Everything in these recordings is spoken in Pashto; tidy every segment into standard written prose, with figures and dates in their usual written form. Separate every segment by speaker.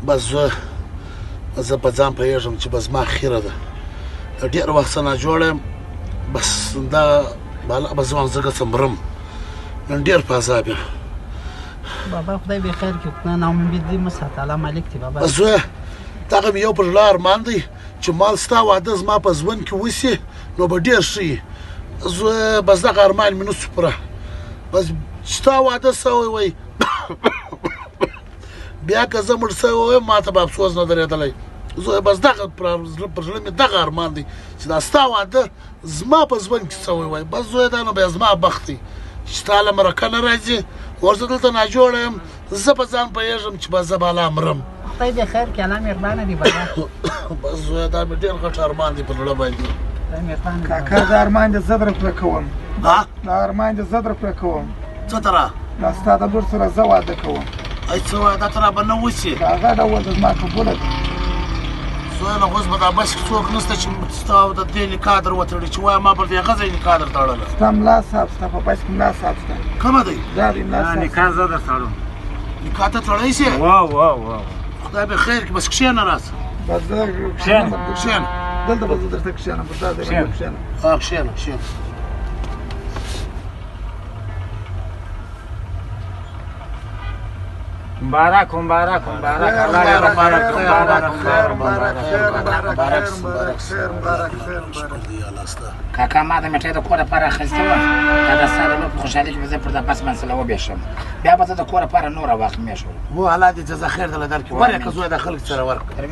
Speaker 1: بس زه په ځان پوهېږم چې بس ما خیره ده، ډېر وخت څه ناجوړه یم. بس دا بالا به زه ځکه څه مرم، نن ډېر په عذاب یم.
Speaker 2: بابا خدای به خیر کړي، نه ناامید دې مه ساته، الله مالک دی بابا.
Speaker 1: زویه دغه مې یو پر زړه ارمان دی چې مال ستا واده زما په ژوند کې وشي نو به ډېر ښه وي. زه بس دغه ارمان مې نه شو پوره، بس ستا واده سوی وای بیا که زه مړ سوی وایم ما ته به افسوس نه درېدلی. زه بس دغه پر زړه مې دغه ارمان دی چې دا ستا واده زما په ژوند کې سوی وای. بس زویه دا نو بیا زما بخت دی چې ستا له مرکه نه راځي، ورته دلته ناجوړه یم، زه په ځان پوهېږم چې بس زه به لا مرم.
Speaker 2: خدای دې خیر کړي، الله مهربانه دی بابا.
Speaker 1: بس زویه دا مې ډېر غټ ارمان دی په زړه باندې.
Speaker 3: کاکا دا ارمان دې زه در پوره کوم.
Speaker 1: ها؟
Speaker 3: دا ارمان دې زه در پوره کوم.
Speaker 1: څه ترا؟
Speaker 3: دا ستا د لور سره زه واده کوم.
Speaker 1: ای څه وایې، دا ترا به نه وشي.
Speaker 3: دا هغه ډول ده زما قبوله ده.
Speaker 1: زویه نو اوس به دا بس کې څوک نشته چې ستا د دې نکاح در وتړي چې وایه ما پر دې هغه ځای نکاح در تړله.
Speaker 3: ستا ملا صاحب ستا په بس کې ملا صاحب سته.
Speaker 1: کومه دی؟
Speaker 3: دا دی ملا صاحب.
Speaker 4: نکاح زه در تړم.
Speaker 1: نکاح ته تړلی شې؟
Speaker 4: وا وا وا.
Speaker 1: خدای به خیر کړي، بس کښېنه راسه.
Speaker 3: بس زه
Speaker 4: کښېنه.
Speaker 1: کښېنه.
Speaker 3: دلته به زه درته کښېنم، پر دا ځای باندې کښېنم.
Speaker 1: ها کښېنه کښېنه.
Speaker 4: مبارک مبارک مبارک، الله دې مبارک مبارک
Speaker 3: مبارک مبارک مبارک مبارک.
Speaker 5: کاکا ما د میټۍ د کور لپاره اخیستې وه، دا د ستا د لور په خوشحالۍ کې به زه پر دا بس باندې سره وبېښم، بیا به زه د کور لپاره نوره واخلم مېښه.
Speaker 1: هو الله دې جزا خیر درله درکړي. ورکړه زویه دا خلک سره ورکړه.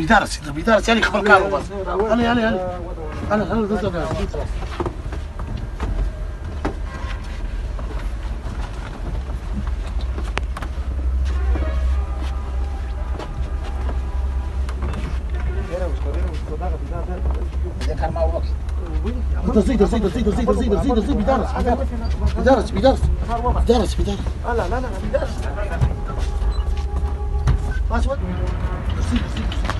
Speaker 1: بیدار سي بیدار سي، خپل کار وباسه. هله هله هله هله هله دلته راځه. زيد زيد زيد زيد زيد زيد زيد بيدارس بيدارس بيدارس بيدارس بيدارس.
Speaker 3: لا لا لا بيدارس.
Speaker 1: زيد زيد.